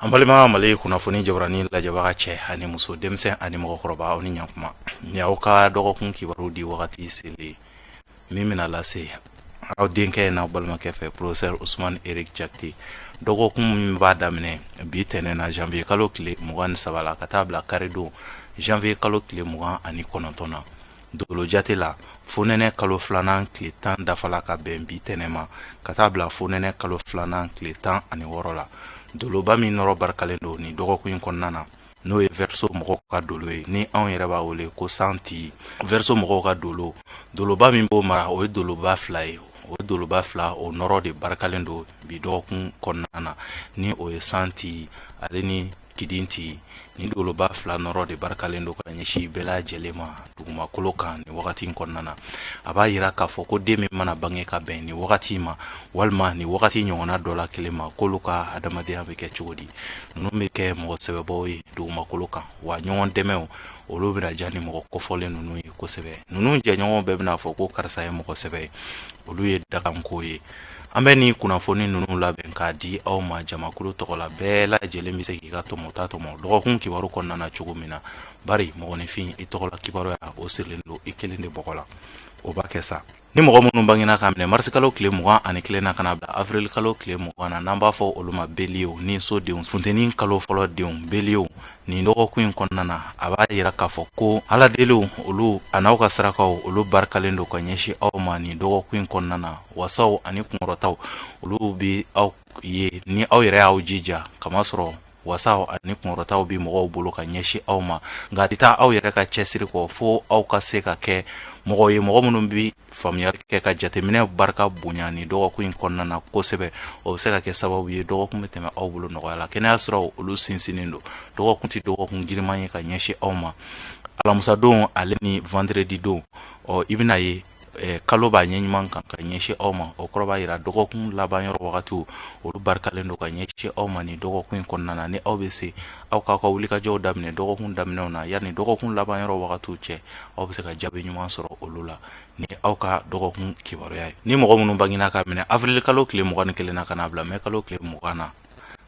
An balima Mali kunnafoni jabaranin lajɛbaga cɛ ani muso, denmisɛn ani mɔgɔkɔrɔba, aw ni ɲankuma. Ni aw ka dɔgɔkun kibaru di wagati selen min bɛna lase aw denkɛ n'aw balimakɛ fɛ, professeur Ousmane Eric Diakité. Dɔgɔkun min b'a daminɛ bi tɛnɛn na, janvier kalo tile 23 la, ka taa bila karidon, janvier kalo tile 29 na. Dolo jate la, fonɛnɛ kalo filanan tile 10 dafala ka bɛn bi tɛnɛn ma, ka taa bila fonɛnɛ kalo filanan tile 16 la. Doloba min nɔrɔ barikalen don nin dɔgɔkun in kɔnɔna na, n'o ye Verseau mɔgɔw ka dolo ye, ni anw yɛrɛ b'a wele ko santi. Verseau mɔgɔw ka dolo, doloba min b'o mara, o ye doloba fila ye. O doloba fila, o nɔrɔ de barikalen don bi dɔgɔkun kɔnɔna na, ni o ye santi ale ni kidinti. Ni doloba fila nɔrɔ de barikalen don ka ɲɛsin bɛɛ lajɛlen ma dugumakolo kan nin wagati in kɔnɔna na. A b'a yira k'a fɔ ko den min mana bange ka bɛn nin wagati ma, walima nin wagati ɲɔgɔnna dɔ la kelen ma, k'olu ka adamadenya bɛ kɛ cogo di? Ninnu bɛ kɛ mɔgɔ sɛbɛbaw ye dugumakolo kan, wa ɲɔgɔn dɛmɛw, olu bɛna diya ni mɔgɔ kofɔlen ninnu ye kosɛbɛ. Ninnu jɛɲɔgɔnw bɛɛ bɛna fɔ ko karisa ye mɔgɔ sɛbɛ ye. Olu ye dakanko ye. An bɛ nin kunnafoni ninnu labɛn k'a di aw ma jamakulu tɔgɔ la. Bɛɛ lajɛlen bɛ se k'i ka tɔmɔta tɔmɔ dɔgɔkun kibaru kɔnɔna na cogo min na, bari mɔgɔninfin, i tɔgɔla kibaruya, o sirilen don i kelen de bɔgɔ la. O b'a kɛ sa. Ni mɔgɔ minnu bangena k'a minɛ marisi kalo tile 21 na ka na bila avril kalo tile 20 na, n'an b'a fɔ olu ma beliew ni so denw, funteni kalo fɔlɔ denw, beliew, nin dɔgɔkun in kɔnɔna na, a b'a yira k'a fɔ ko ala deliw olu an'aw ka sarakaw, olu barikalen don ka ɲɛsin aw ma nin dɔgɔkun in kɔnɔna na. Wasaw ani kunkɔrɔtaw, olu bɛ aw ye ni aw yɛrɛ y'aw jija, kamasɔrɔ wasaw ani kunkɔrɔtaw bɛ mɔgɔw bolo ka ɲɛsin aw ma, nka a tɛ taa aw yɛrɛ ka cɛsiri kɔ, fo aw ka se ka kɛ mɔgɔw ye, mɔgɔ minnu bɛ faamuyali kɛ ka jateminɛ barika bonya nin dɔgɔkun in kɔnɔna na kosɛbɛ. O bɛ se ka kɛ sababu ye dɔgɔkun bɛ tɛmɛ aw bolo nɔgɔya la. Kɛnɛya siraw, olu sinsinnen don. Dɔgɔkun tɛ dɔgɔkun giriman ye ka ɲɛsin aw ma. Alamusadon ale ni vendredi don, ɔ i bɛna ye kalo b'a ɲɛ ɲuman kan ka ɲɛsin aw ma. O kɔrɔ b'a yira dɔgɔkun laban yɔrɔ wagatiw, olu barikalen don ka ɲɛsin aw ma nin dɔgɔkun in kɔnɔna na. Ni aw bɛ se, aw k'aw ka wulikajɔw daminɛ dɔgɔkun daminɛw na, yanni dɔgɔkun laban yɔrɔ wagatiw cɛ, aw bɛ se ka jaabi ɲuman sɔrɔ olu la. Ni aw ka dɔgɔkun kibaruya ye, ni mɔgɔ minnu bangena ka minɛ avril kalo tile 21 na ka na bila mɛ kalo tile 20 na,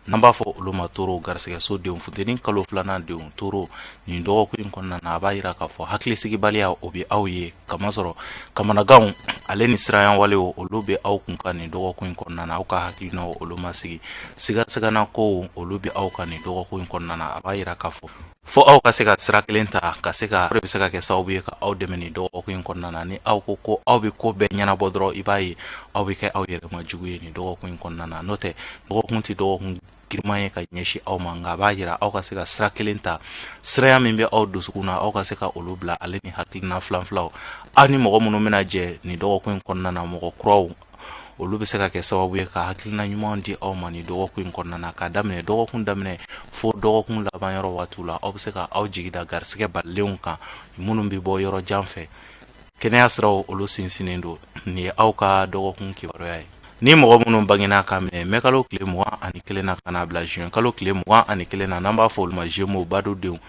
n'an b'a fɔ olu ma toro, garisɛgɛso denw, funteni kalo filanan denw, toro, nin dɔgɔkun in kɔnɔna na, a b'a yira k'a fɔ hakilisigibaliya, o bɛ aw ye, kamasɔrɔ kamanaganw ale ni siranyawalew, olu bɛ aw kun kan nin dɔgɔkun in kɔnɔna na. Aw ka hakilinaw, olu ma sigi. Sigasigana kow, olu bɛ aw kan nin dɔgɔkun in kɔnɔna na. A b'a yira k'a fɔ fo aw ka se ka sira kelen ta ka se ka, o de bɛ se ka kɛ sababu ye ka aw dɛmɛ nin dɔgɔkun in kɔnɔna na. Ni aw ko ko aw bɛ ko bɛɛ ɲɛnabɔ dɔrɔn, i b'a ye aw bɛ kɛ aw yɛrɛ ma jugu ye nin dɔgɔkun in kɔnɔna na. N'o tɛ, dɔgɔkun tɛ dɔgɔkun giriman ye ka ɲɛsin aw ma, nka a b'a yira aw ka se ka sira kelen ta. Siranya min bɛ aw dusukun na, aw ka se ka olu bila, ale ni hakilina filan filaw. Aw ni mɔgɔ minnu bɛna jɛ nin dɔgɔkun in kɔnɔna na, mɔgɔ kuraw, olu bɛ se ka kɛ sababu ye ka hakilina ɲuman di aw ma nin dɔgɔkun in kɔnɔna na. K'a daminɛ dɔgɔkun daminɛ fo dɔgɔkun laban yɔrɔ waatiw la, aw bɛ se ka aw jigi da garisɛgɛ balilenw kan minnu bɛ bɔ yɔrɔ jan fɛ. Kɛnɛya siraw, olu sinsinnen don. Nin ye aw ka dɔgɔkun kibaruya ye. Ni mɔgɔ minnu bangena ka minɛ mɛ kalo tile 21 na ka na bila juin kalo tile 21 na, n'an b'a fɔ olu ma Gémeaux, bado denw,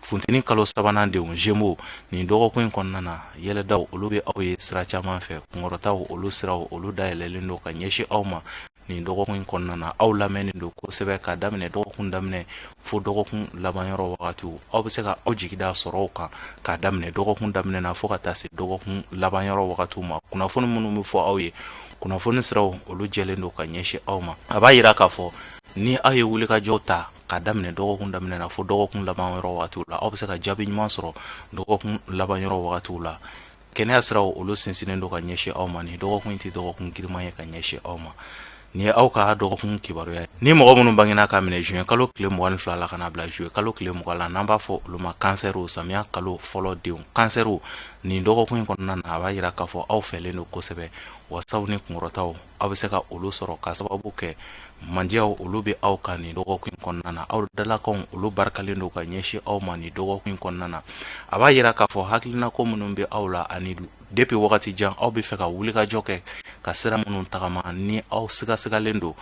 funteni kalo sabanan denw, Gémeaux, nin dɔgɔkun in kɔnɔna na, yɛlɛdaw, olu bɛ aw ye sira caman fɛ. Kunkɔrɔtaw, olu siraw, olu dayɛlɛlen don ka ɲɛsin aw ma nin dɔgɔkun in kɔnɔna na. Aw lamɛnnen don kosɛbɛ. K'a daminɛ dɔgɔkun daminɛ fo dɔgɔkun laban yɔrɔ wagatiw, aw bɛ se ka aw jigi da sɔrɔw kan. K'a daminɛ dɔgɔkun daminɛ na fo ka taa se dɔgɔkun laban yɔrɔ wagatiw ma, kunnafoni minnu bɛ fɔ aw ye, kunnafoni siraw, olu jɛlen don ka ɲɛsin aw ma. A b'a yira k'a fɔ ni aw ye wulikajɔw ta k'a daminɛ dɔgɔkun daminɛ na fo dɔgɔkun laban yɔrɔ wagatiw la, aw bɛ se ka jaabi ɲuman sɔrɔ dɔgɔkun laban yɔrɔ wagatiw la. Kɛnɛya siraw, olu sinsinnen don ka ɲɛsin aw ma. Nin dɔgɔkun in tɛ dɔgɔkun giriman ye ka ɲɛsin aw ma. Nin ye aw ka dɔgɔkun kibaruya ye. Ni mɔgɔ minnu bangena ka minɛ juin kalo tile 22 la ka na bila juillet kalo tile 20 la, n'an b'a fɔ olu ma kansɛriw, samiya kalo fɔlɔ denw, kansɛriw, nin dɔgɔkun in kɔnɔna na, a b'a yira k'a fɔ aw fɛlen don kosɛbɛ. Wasaw ni kunkɔrɔtaw, aw bɛ se ka olu sɔrɔ ka sababu kɛ mandiyaw, olu bɛ aw kan nin dɔgɔkun in kɔnɔna na. Aw dalakanw, olu barikalen don ka ɲɛsin aw ma nin dɔgɔkun in kɔnɔna na. A b'a yira k'a fɔ hakilinako minnu bɛ aw la, ani depuis wagati jan aw bɛ fɛ ka wulikajɔ kɛ ka sira minnu tagama, ni aw sigasigalen don,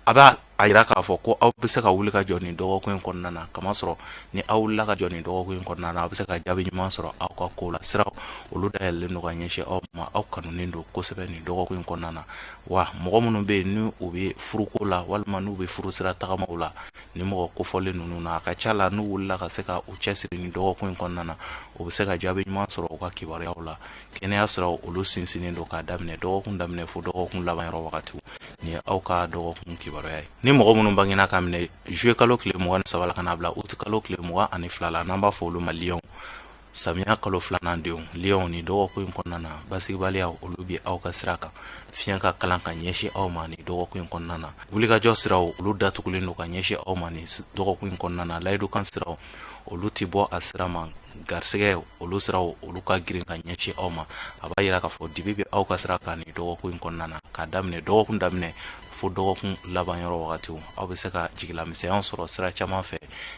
a b'a A yira k'a fɔ ko aw bɛ se ka wuli ka jɔ nin dɔgɔkun in kɔnɔna na, kamasɔrɔ ni aw wulila ka jɔ nin dɔgɔkun in kɔnɔna na, aw bɛ se ka jaabi ɲuman sɔrɔ aw ka ko la. Siraw olu dayɛlɛlen don ka ɲɛsin aw ma, aw kanunen don kosɛbɛ nin dɔgɔkun in kɔnɔna na. Wa mɔgɔ minnu bɛ yen ni u bɛ furuko la walima n'u bɛ furu sira tagamaw la, ni mɔgɔ kofɔlen ninnu na, a ka ca la n'u wulila ka se ka u cɛsiri nin dɔgɔkun in kɔnɔna na, u bɛ se ka jaabi ɲuman sɔrɔ u ka kibaruyaw la. Kɛnɛya siraw olu sinsinnen don k'a daminɛ dɔgɔkun daminɛ fo dɔgɔkun laban yɔrɔ wagatiw. Nin ye aw ka dɔgɔkun kibaruya ye. Ni mɔgɔ minnu bangena k'a minɛ juillet kalo tile 23 la ka n'a bila août kalo tile 22 la, n'an b'a fɔ olu ma lionw, samiya kalo filanan denw, lionw, nin dɔgɔkun in kɔnɔna na, basigibaliya olu bɛ aw ka sira kan. Fiɲɛ ka kalan ka ɲɛsin aw ma nin dɔgɔkun in kɔnɔna na. Wulikajɔ siraw olu datugulen don ka ɲɛsin aw ma nin dɔgɔkun in kɔnɔna na. Layidukan siraw olu tɛ bɔ a sira ma. Garisɛgɛ olu siraw olu ka girin ka ɲɛsin aw ma. A b'a yira k'a fɔ dibi bɛ aw ka sira kan nin dɔgɔkun in kɔnɔna na, k'a daminɛ dɔgɔkun daminɛ fo dɔgɔkun laban yɔrɔ wagatiw. Aw bɛ se ka jigilamisɛnya sɔrɔ sira caman fɛ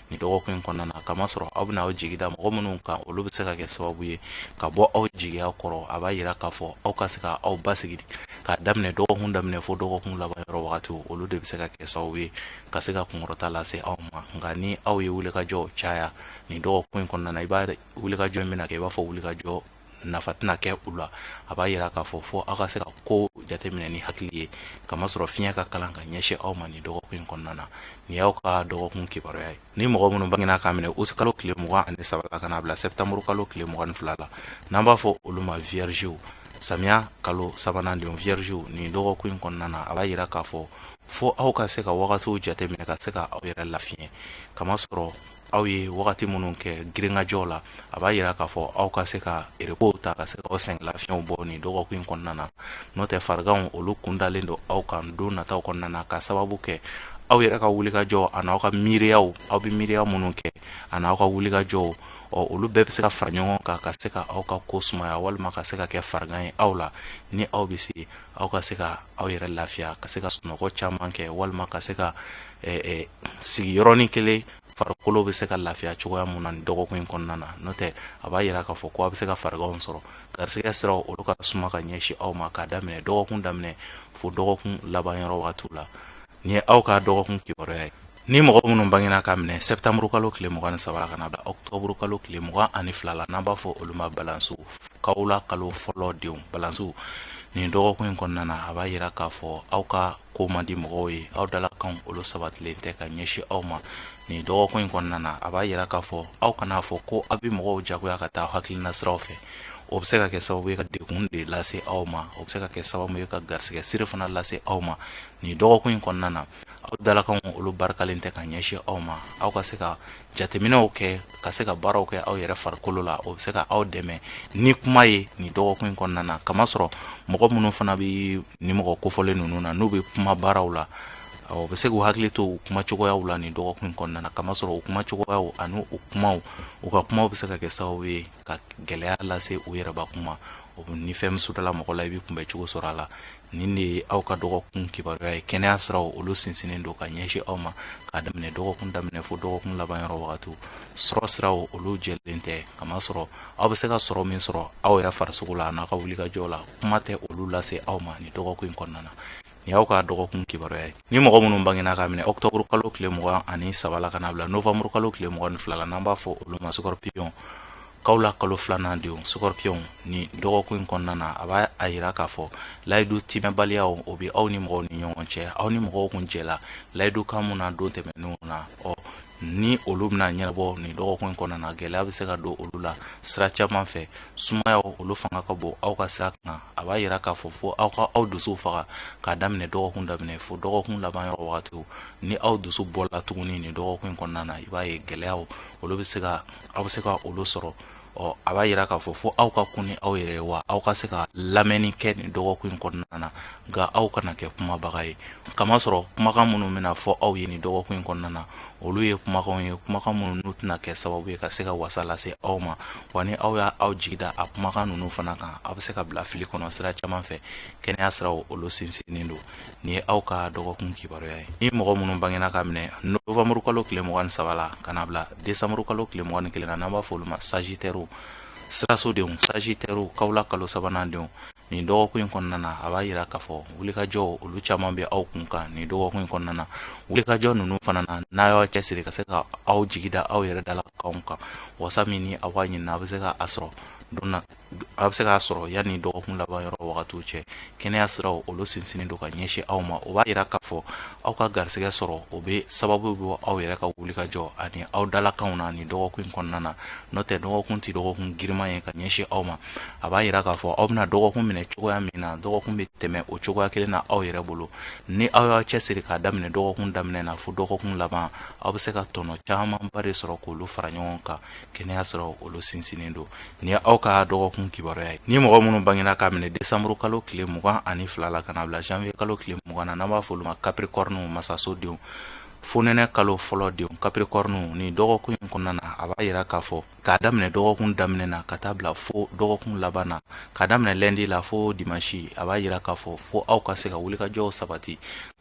nin dɔgɔkun in kɔnɔna na, kamasɔrɔ aw bɛna aw jigi da mɔgɔ minnu kan, olu bɛ se ka kɛ sababu ye ka bɔ aw jigiya kɔrɔ. A b'a yira k'a fɔ aw ka se ka aw basigi k'a daminɛ dɔgɔkun daminɛ fo dɔgɔkun laban yɔrɔ wagatiw, olu de bɛ se ka kɛ sababu ye ka se ka kunkɔrɔta lase aw ma. Nka ni aw ye wulikajɔ caya nin dɔgɔkun in kɔnɔna na, i b'a wulikajɔ in bɛna kɛ i b'a fɔ wulikajɔ nafa tɛna kɛ u la. A b'a yira k'a fɔ fo aw ka se ka ko jateminɛ ni hakili ye, kamasɔrɔ fiɲɛ ka kalan ka ɲɛsin aw ma nin dɔgɔkun in kɔnɔna na. Nin y'aw ka dɔgɔkun kibaruya ye. Ni mɔgɔ minnu bangena k'a minɛ août kalo tile 23 la ka n'a bila septembre kalo tile 22 la, n'an b'a fɔ olu ma viergew, samiya kalo sabanan denw, viergew, nin dɔgɔkun in kɔnɔna na, a b'a yira k'a fɔ fo aw ka se ka wagatiw jateminɛ ka se ka aw yɛrɛ lafiɲɛ, kamasɔrɔ aw ye wagati minnu kɛ girinkajɔ la, a b'a yira k'a fɔ aw ka se ka repos ta ka se k'aw sɛgɛn lafiɲɛw bɔ nin dɔgɔkun in kɔnɔna na. N'o tɛ, fariganw olu kun dalen don aw kan don nataw kɔnɔna na, ka sababu kɛ aw yɛrɛ ka wulikajɔ ani aw ka miiriyaw, aw bɛ miiriya minnu kɛ ani aw ka wulikajɔw, ɔ olu bɛɛ bɛ se ka fara ɲɔgɔn kan ka se ka aw ka ko sumaya walima ka se ka kɛ farigan ye aw la. Ni aw bɛ se, aw ka se ka aw yɛrɛ lafiya, ka se ka sunɔgɔ caman kɛ walima ka se ka sigi yɔrɔnin kelen, farikolo bɛ se ka lafiya cogoya mun na nin dɔgɔkun in kɔnɔna na. N'o tɛ, a b'a yira k'a fɔ ko a bɛ se ka fariganw sɔrɔ. Garisɛgɛ siraw olu ka suma ka ɲɛsin aw ma k'a daminɛ dɔgɔkun daminɛ fo dɔgɔkun laban yɔrɔ wagatiw la. Nin ye aw ka dɔgɔkun kibaruya ye. Ni mɔgɔ minnu bangena k'a minɛ septembre kalo tile 23 la ka na bila octobre kalo tile 22 la, n'an b'a fɔ olu ma balansiw, kawula kalo fɔlɔ denw, balansiw, nin dɔgɔkun in kɔnɔna na, a b'a yira k'a fɔ aw ka ko man di mɔgɔw ye, aw dalakanw olu sabatilen tɛ ka ɲɛsin aw ma nin dɔgɔkun in kɔnɔna na. A b'a yira k'a fɔ aw kan'a fɔ ko aw bɛ mɔgɔw jagoya ka taa hakilina siraw fɛ. O bɛ se ka kɛ sababu ye ka degun de lase aw ma, o bɛ se ka kɛ sababu ye ka garisɛgɛ siri fana lase aw ma nin dɔgɔkun in kɔnɔna na. Aw dalakanw olu barikalen tɛ ka ɲɛsin aw ma. Aw ka se ka jateminɛw kɛ, ka se ka baaraw kɛ aw yɛrɛ farikolo la, o bɛ se ka aw dɛmɛ ni kuma ye nin dɔgɔkun in kɔnɔna na, kamasɔrɔ mɔgɔ minnu fana bɛ nin mɔgɔ kofɔlen ninnu na, n'u bɛ kuma baaraw la, o bɛ se k'u hakili to u kuma cogoyaw la nin dɔgɔkun in kɔnɔna na, kamasɔrɔ u kuma cogoyaw ani u kumaw, u ka kumaw bɛ se ka kɛ sababu ye ka gɛlɛya lase u yɛrɛbakun ma. O ni fɛn min sudala mɔgɔ la, i bɛ kunbɛn cogo sɔrɔ a la. Nin de ye aw ka dɔgɔkun kibaruya ye. Kɛnɛya siraw olu sinsinnen don ka ɲɛsin aw ma k'a daminɛ dɔgɔkun daminɛ fo dɔgɔkun laban yɔrɔ wagatiw. Sɔrɔ siraw olu jɛlen tɛ, kamasɔrɔ aw bɛ se ka sɔrɔ min sɔrɔ aw yɛrɛ farisogo la an'aw ka wulikajɔ la, kuma tɛ olu lase aw ma nin dɔgɔkun in kɔnɔna na. Nin y'aw ka dɔgɔkun kibaruya ye. Ni mɔgɔ minnu bangena k'a minɛ octobre kalo tile 23 la ka n'a bila novembre kalo tile 22 la, n'an b'a fɔ olu ma scorpion, kawula kalo filanan denw, scorpion, ni dɔgɔkun in kɔnɔna na, a b'a a yira k'a fɔ layidu timɛbaliyaw o bɛ aw ni mɔgɔw ni ɲɔgɔn cɛ. Aw ni mɔgɔw kun jɛla layidu kan mun na don tɛmɛnenw na, ɔ ni olu bɛna ɲɛnabɔ nin dɔgɔkun in kɔnɔna na, gɛlɛya bɛ se ka don olu la sira caman fɛ. Sumayaw olu fanga ka bon aw ka sira kan. A b'a yira k'a fɔ fo aw ka aw dusu faga k'a daminɛ dɔgɔkun daminɛ fo dɔgɔkun laban yɔrɔ wagatiw. Ni aw dusu bɔla tuguni nin dɔgɔkun in kɔnɔna na, i b'a ye gɛlɛyaw olu bɛ se ka aw bɛ se ka olu sɔrɔ. Ɔ a b'a yira k'a fɔ fo aw ka kun ni aw yɛrɛ ye, wa aw ka se ka lamɛnni kɛ nin dɔgɔkun in kɔnɔna na, nka aw kana kɛ kumabaga ye, kamasɔrɔ kumakan minnu bɛna fɔ aw ye nin dɔgɔkun in kɔnɔna na, olu ye kumakanw ye, kumakan minnu n'u tɛna kɛ sababu ye ka se ka wasa lase aw ma. Wa ni aw y'a aw jigi da a kumakan ninnu fana kan, aw bɛ se ka bila fili kɔnɔ sira caman fɛ. Kɛnɛya siraw olu sinsinnen don. Nin ye aw ka dɔgɔkun kibaruya ye. Ni mɔgɔ minnu bangena k'a minɛ novembre kalo tile 23 la ka n'a bila décembre kalo tile 21 na, n'an b'a fɔ olu ma sagittaire, sirasodenw, sagittaire, kawula kalo sabanan denw, Nin dɔgɔkun in kɔnɔna na, a b'a yira k'a fɔ wulikajɔ olu caman bɛ aw kun kan nin dɔgɔkun in kɔnɔna na. Wulikajɔ ninnu fana na, n'a y'aw cɛsiri ka se ka aw jigi da aw yɛrɛ dalakanw kan, wasa min ni aw b'a ɲini, a bɛ se ka a sɔrɔ don na, a bɛ se k'a sɔrɔ yanni dɔgɔkun laban yɔrɔ wagatiw cɛ. Kɛnɛya siraw olu sinsinnen don ka ɲɛsin aw ma. O b'a yira k'a fɔ aw ka garisɛgɛ sɔrɔ, o bɛ sababu bɔ aw yɛrɛ ka wulikajɔ ani aw dalakanw na nin dɔgɔkun in kɔnɔna na. N'o tɛ, dɔgɔkun tɛ dɔgɔkun giriman ye ka ɲɛsin aw ma. A b'a yira k'a fɔ aw bɛna dɔgɔkun minɛ cogoya min na, dɔgɔkun bɛ tɛmɛ o cogoya kelen na aw yɛrɛ bolo. Ni aw y'aw cɛsiri k'a daminɛ dɔgɔkun daminɛ na fo dɔgɔkun laban, aw bɛ se ka tɔnɔ camanba de sɔrɔ k'olu fara ɲɔgɔn kan. Kɛnɛya siraw olu sinsinnen don. Ni aw ka dɔgɔkun kibaruya ye, ni mɔgɔ minnu bangena k'a minɛ desanburu kalo tile 22 la ka na bila janvier kalo tile 20 na, n'an b'a fɔ olu ma Capricorne, masaso denw, fonɛnɛ kalo fɔlɔ denw, Capricorne, ni dɔgɔkun in kɔnɔna na, a b'a yira k'a fɔ k'a daminɛ dɔgɔkun daminɛ na ka taa bila fo dɔgɔkun laban na, k'a daminɛ lundi la fo dimanche, a b'a yira k'a fɔ fo aw ka se ka wulikajɔw sabati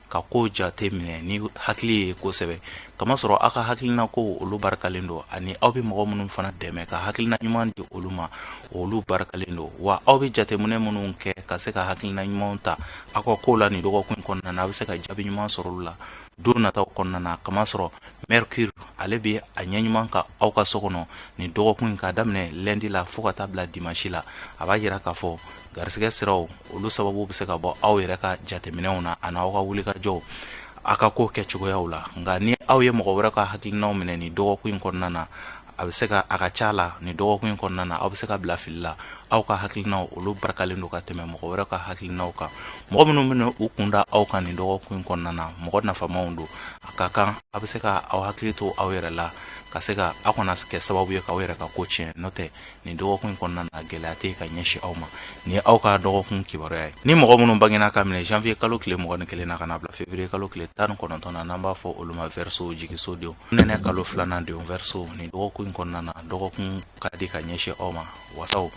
ka ko jate minɛ ni hakili ye kosɛbɛ, kamasɔrɔ aw ka hakilina ko olu barikalen don, ani aw bɛ mɔgɔ minnu fana dɛmɛ ka hakilina ɲuman di olu ma, olu barikalen don. Wa aw bɛ jateminɛ minnu kɛ ka se ka hakilina ɲumanw ta aw ka ko la nin dɔgɔkun kɔnɔna na, a bɛ se ka jaabi ɲuman sɔrɔ olu la don nataw kɔnɔna na, kamasɔrɔ Mercure ale bɛ a ɲɛ ɲuman kan aw ka so kɔnɔ nin dɔgɔkun in, k'a daminɛ lundi la fo ka taa bila dimanche la. A b'a yira k'a fɔ garisɛgɛ siraw olu sababu bɛ se ka bɔ aw yɛrɛ ka jateminɛw na ani aw ka wulikajɔw, aw ka ko kɛcogoyaw la. Nka ni aw ye mɔgɔ wɛrɛ ka hakilinaw minɛ nin dɔgɔkun in kɔnɔna na, a bɛ se ka a ka ca la nin dɔgɔkun in kɔnɔna na, aw bɛ se ka bila fili la. Aw ka hakilinaw olu barikalen don ka tɛmɛ mɔgɔ wɛrɛ ka hakilinaw kan. Mɔgɔ minnu bɛna u kun da aw kan nin dɔgɔkun in kɔnɔna na, mɔgɔ nafamaw don. A ka kan a bɛ se ka aw hakili to aw yɛrɛ la, ka se ka aw kana kɛ sababu ye k'aw yɛrɛ ka ko tiɲɛ. N'o tɛ, nin dɔgɔkun in kɔnɔna na, gɛlɛya tɛ ka ɲɛsin aw ma. Nin ye aw ka dɔgɔkun kibaruya ye. Ni mɔgɔ minnu bangena ka minɛ janvier kalo tile 21 na ka na bila février kalo tile 19 na, n'an b'a fɔ olu ma Verseau, jigiso denw, nɛnɛ kalo filanan denw, Verseau, nin dɔgɔkun in kɔnɔna na, dɔgɔkun ka di ka ɲɛsin aw ma. Wasaw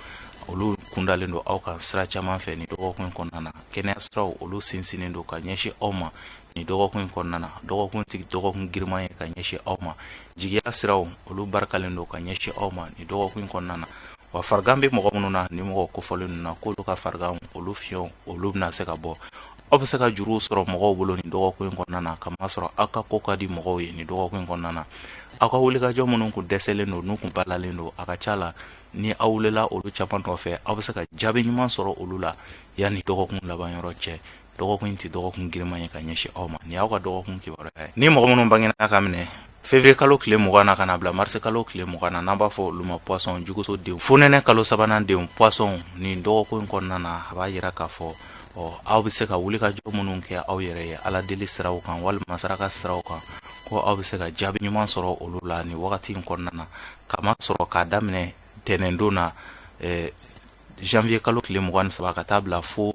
olu kundalen don aw kan sira caman fɛ nin dɔgɔkun in kɔnɔna na. Kɛnɛya siraw olu sinsinnen don ka ɲɛsin aw ma nin dɔgɔkun in kɔnɔna na. Dɔgɔkun tɛ dɔgɔkun giriman ye ka ɲɛsin aw ma. Jigiya siraw olu barikalen don ka ɲɛsin aw ma nin dɔgɔkun in kɔnɔna na. Wa farigan bɛ mɔgɔ minnu na, ni mɔgɔ kofɔlen ninnu na, k'olu ka farigan olu fiɲɛ olu bɛna se ka bɔ. Aw bɛ se ka juruw sɔrɔ mɔgɔw bolo nin dɔgɔkun in kɔnɔna na, kamasɔrɔ aw ka ko ka di mɔgɔw ye nin dɔgɔkun in kɔnɔna na. Aw ka wulikajɔ minnu kun dɛsɛlen don, n'u kun balalen don, a ka ca la ni aw wulila olu caman nɔfɛ, aw bɛ se ka jaabi ɲuman sɔrɔ olu la yanni dɔgɔkun laban yɔrɔ cɛ. Dɔgɔkun in tɛ dɔgɔkun giriman ye ka ɲɛsin aw ma. Nin y'aw ka dɔgɔkun kibaruya ye. Ni mɔgɔ minnu bangena ka minɛ février kalo tile 20 na ka na bila mars kalo tile 20 na, n'an b'a fɔ olu ma Poisson, juguso denw, fonɛnɛ kalo sabanan denw, Poisson, nin dɔgɔkun in kɔnɔna na, a b'a yira k'a fɔ ɔ aw bɛ se ka wulikajɔ minnu kɛ aw yɛrɛ ye ala deli siraw kan walima saraka siraw kan, ko aw bɛ se ka jaabi ɲuman sɔrɔ olu la nin wagati in kɔnɔna na, kamasɔrɔ k'a daminɛ tɛnɛndon na janvier kalo tile 23 ka taa bila fo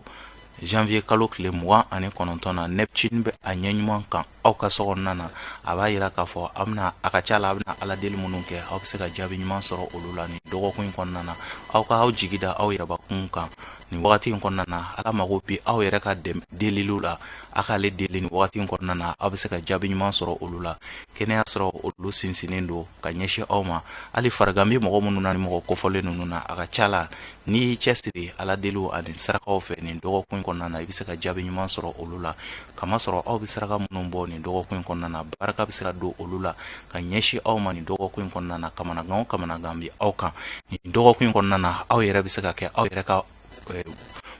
janvier kalo tile 29 na, Neptune bɛ a ɲɛ ɲuman kan aw ka so kɔnɔna na. A b'a yira k'a fɔ aw bɛna, a ka ca la, a bɛna ala deli minnu kɛ, aw bɛ se ka jaabi ɲuman sɔrɔ olu la nin dɔgɔkun in kɔnɔna na. Aw ka aw jigi da aw yɛrɛbakun kan nin wagati in kɔnɔna na. Ala mago bɛ aw yɛrɛ ka deliliw la. A k'ale deli nin wagati in kɔnɔna na, aw bɛ se ka jaabi ɲuman sɔrɔ olu la. Kɛnɛya sɔrɔ olu sinsinnen don ka ɲɛsin aw ma. Hali farigan bɛ mɔgɔ minnu na, ni mɔgɔ kofɔlen ninnu na, a ka ca la n'i y'i cɛsiri ala deliw ani sarakaw fɛ nin dɔgɔkun in kɔnɔna na, i bɛ se ka jaabi ɲuman sɔrɔ olu la, kamasɔrɔ aw bɛ saraka minnu bɔ nin dɔgɔkun in kɔnɔna na, barika bɛ se ka don olu la ka ɲɛsin aw ma nin dɔgɔkun in kɔnɔna na. Kamanagan o kamanagan bɛ aw kan nin dɔgɔkun in kɔnɔna na, aw yɛrɛ bɛ se ka kɛ aw yɛrɛ ka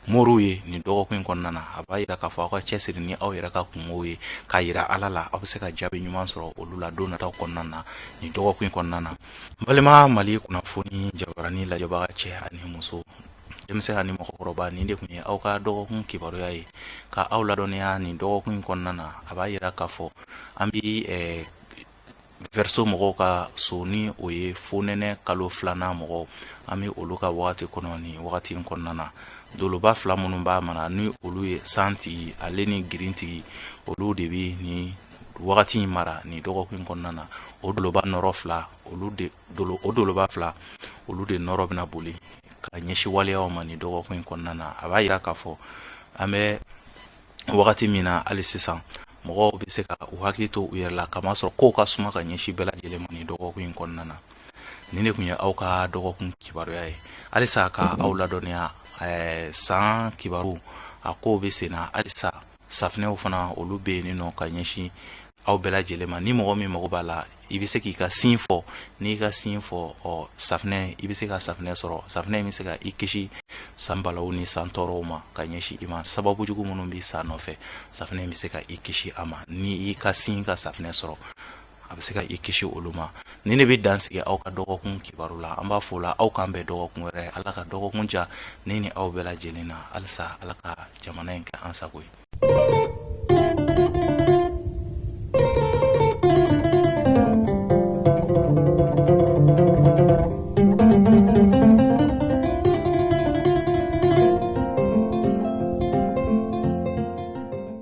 moriw ye nin dɔgɔkun in kɔnɔna na. A b'a yira k'a fɔ aw ka cɛsiri ni aw yɛrɛ ka kungow ye k'a yira ala la, aw bɛ se ka jaabi ɲuman sɔrɔ olu la don nataw kɔnɔna na nin dɔgɔkun in kɔnɔna na. N balima Mali kunnafoni jabarani lajɛbaga cɛ ani muso, denmisɛn ani mɔgɔkɔrɔba, nin de tun ye aw ka dɔgɔkun kibaruya ye ka aw ladɔnniya nin dɔgɔkun in kɔnɔna na. A b'a yira k'a fɔ an bɛ Verseau mɔgɔw ka so, ni o ye fonɛnɛ kalo filanan mɔgɔw, an bɛ olu ka wagati kɔnɔ nin wagati in kɔnɔna na. Doloba fila minnu b'a mara, ni olu ye santigi ale ni girintigi, olu de bɛ nin wagati in mara nin dɔgɔkun in kɔnɔna na. O doloba nɔrɔ fila, olu de dolo, o doloba fila olu de nɔrɔ bɛna boli ka ɲɛsin waleyaw ma nin dɔgɔkun in kɔnɔna na. A b'a yira k'a fɔ an bɛ wagati min na hali sisan, mɔgɔw bɛ se ka u hakili to u yɛrɛ la, kamasɔrɔ kow ka suma ka ɲɛsin bɛɛ lajɛlen ma nin dɔgɔkun in kɔnɔna na. Nin de tun ye aw ka dɔgɔkun kibaruya ye. Halisa ka aw ladɔnniya, San kibaru a kow bɛ sen na halisa. Safinɛw fana, olu bɛ yen nɔ ka ɲɛsin aw bɛɛ lajɛlen ma. Ni mɔgɔ min mago b'a la, i bɛ se k'i ka sin fɔ. N'i ka sin fɔ, ɔ safinɛ, i bɛ se ka safinɛ sɔrɔ. Safinɛ in bɛ se ka i kisi san balaw ni san tɔɔrɔw ma ka ɲɛsin i ma. Sababu jugu minnu bɛ san nɔfɛ, safinɛ in bɛ se ka i kisi a ma. Ni i ka sin ka safinɛ sɔrɔ, a bɛ se ka i kisi olu ma. Ni ne bɛ dan sigi aw ka dɔgɔkun kibaru la, an b'a fɔ la aw k'an bɛn dɔgɔkun wɛrɛ. Ala ka dɔgɔkun ja ne ni aw bɛɛ lajɛlen na. Halisa, Ala ka jamana in kɛ an sago ye.